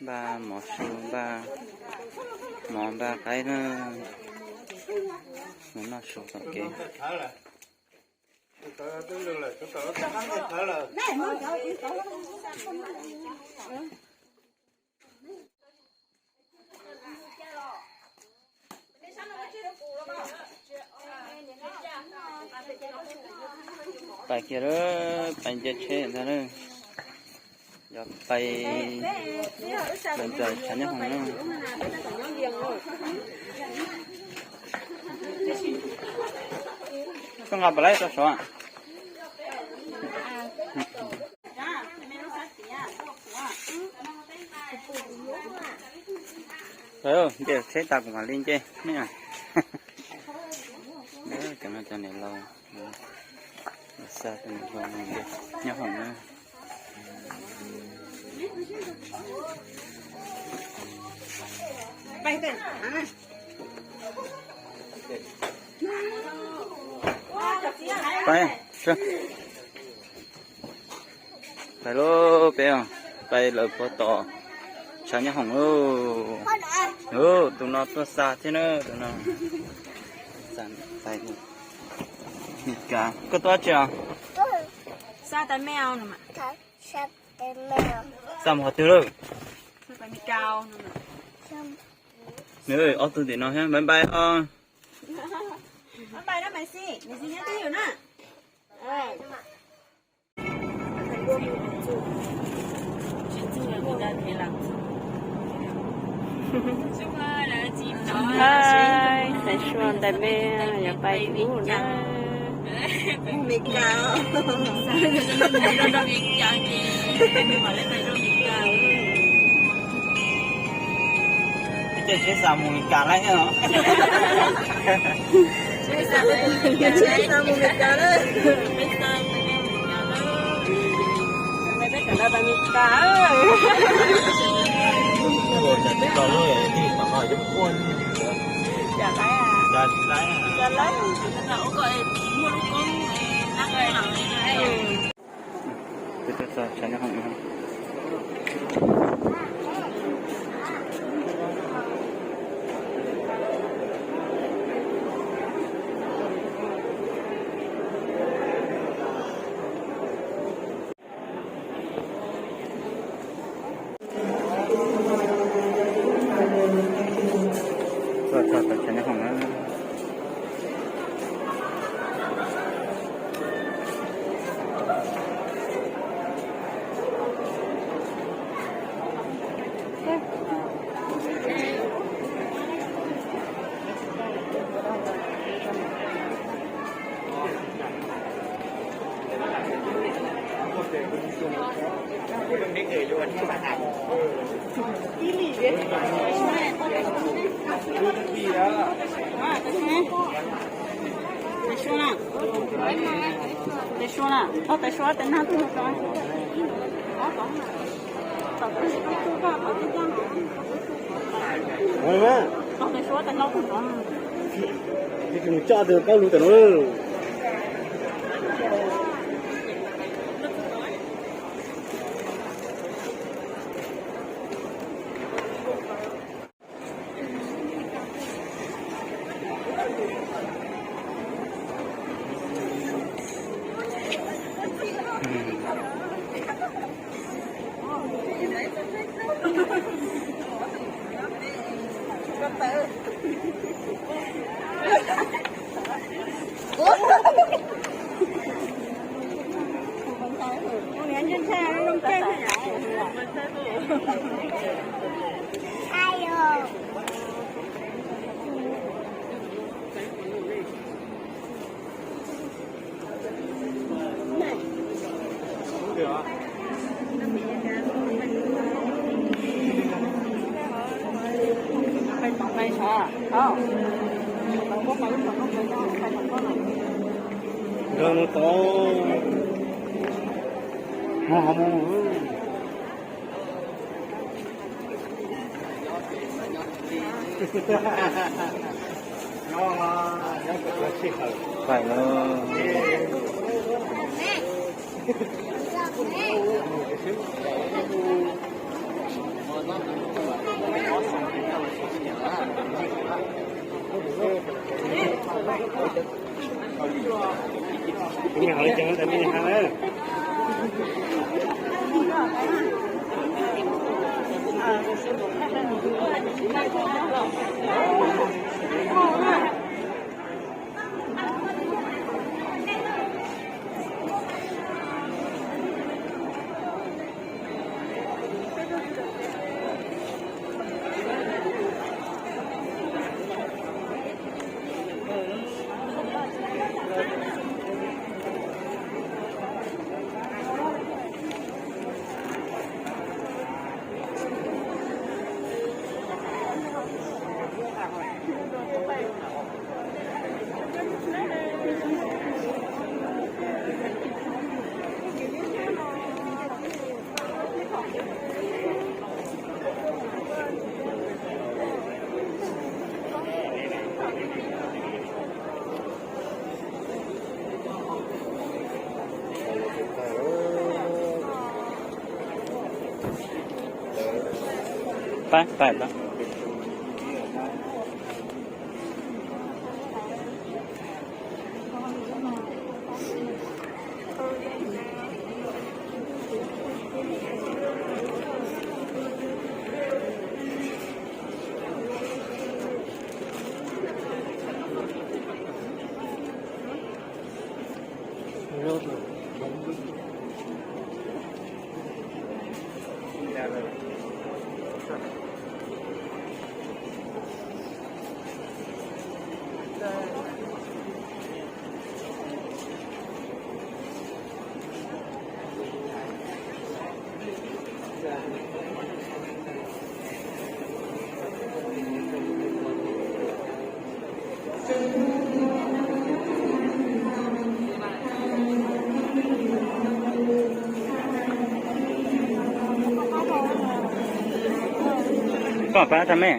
Npaj mov su, npaj mov npaj qaib na, mus noj su tom kev. Pais kiag lawm, pais nce tsheb ntag lawm. Yog pais los ntawm tshav nyob hoom na. Koj nqa pas laib rau saud. Nce tsheb tas kuv mam li nce. Cov no cov niam laus, xa tus niam hluas nyob hoom na. Pais, pais lauj peb, pais lawm puag tom tshav nyob hoom lauj. Tus no tuaj xa thiab na, tus no. Koj tuaj tsi os? Xa mus qhov twg lauj? Nws ob tug tim no thiab, npais npais os. Tais Sua ntais me yuav pais ub na. Ces tsheb xa mus Meskas lawm. Tsheb xa mus Meskas lawm. Peb cov no pais Meskas. Peb tuaj txog tshav nyob hoom no. Tuaj txog tom tshav nyob hoom na. Tais Sua na, tais Sua na, tau tais Sua tais nag tuaj. Tais Sua tais nag tuaj. Mus coj tus paub lus tam no. Phải rồi. Pab pab no. Koj pab tag me.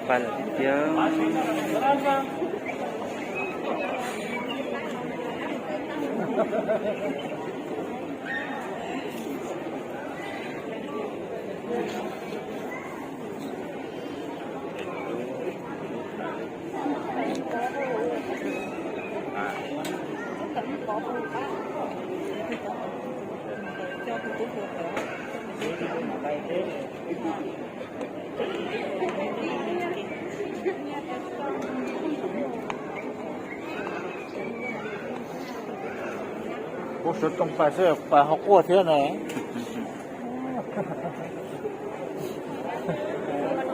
Pab lawm tiag. Kuv suav tooj pais xwb, pais ho quaj thiab na.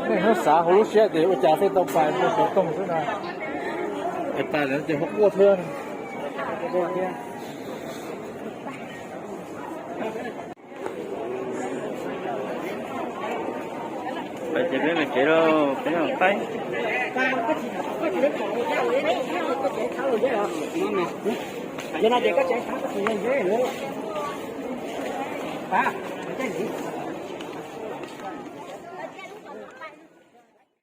Nej hnub xav hauv lub siab tias ua cas xwb tau pais ua suav tooj xwb na. Es pais lawm ces ho quaj thiab. Pais ces peb mus tsev lauj, peb mus qaib.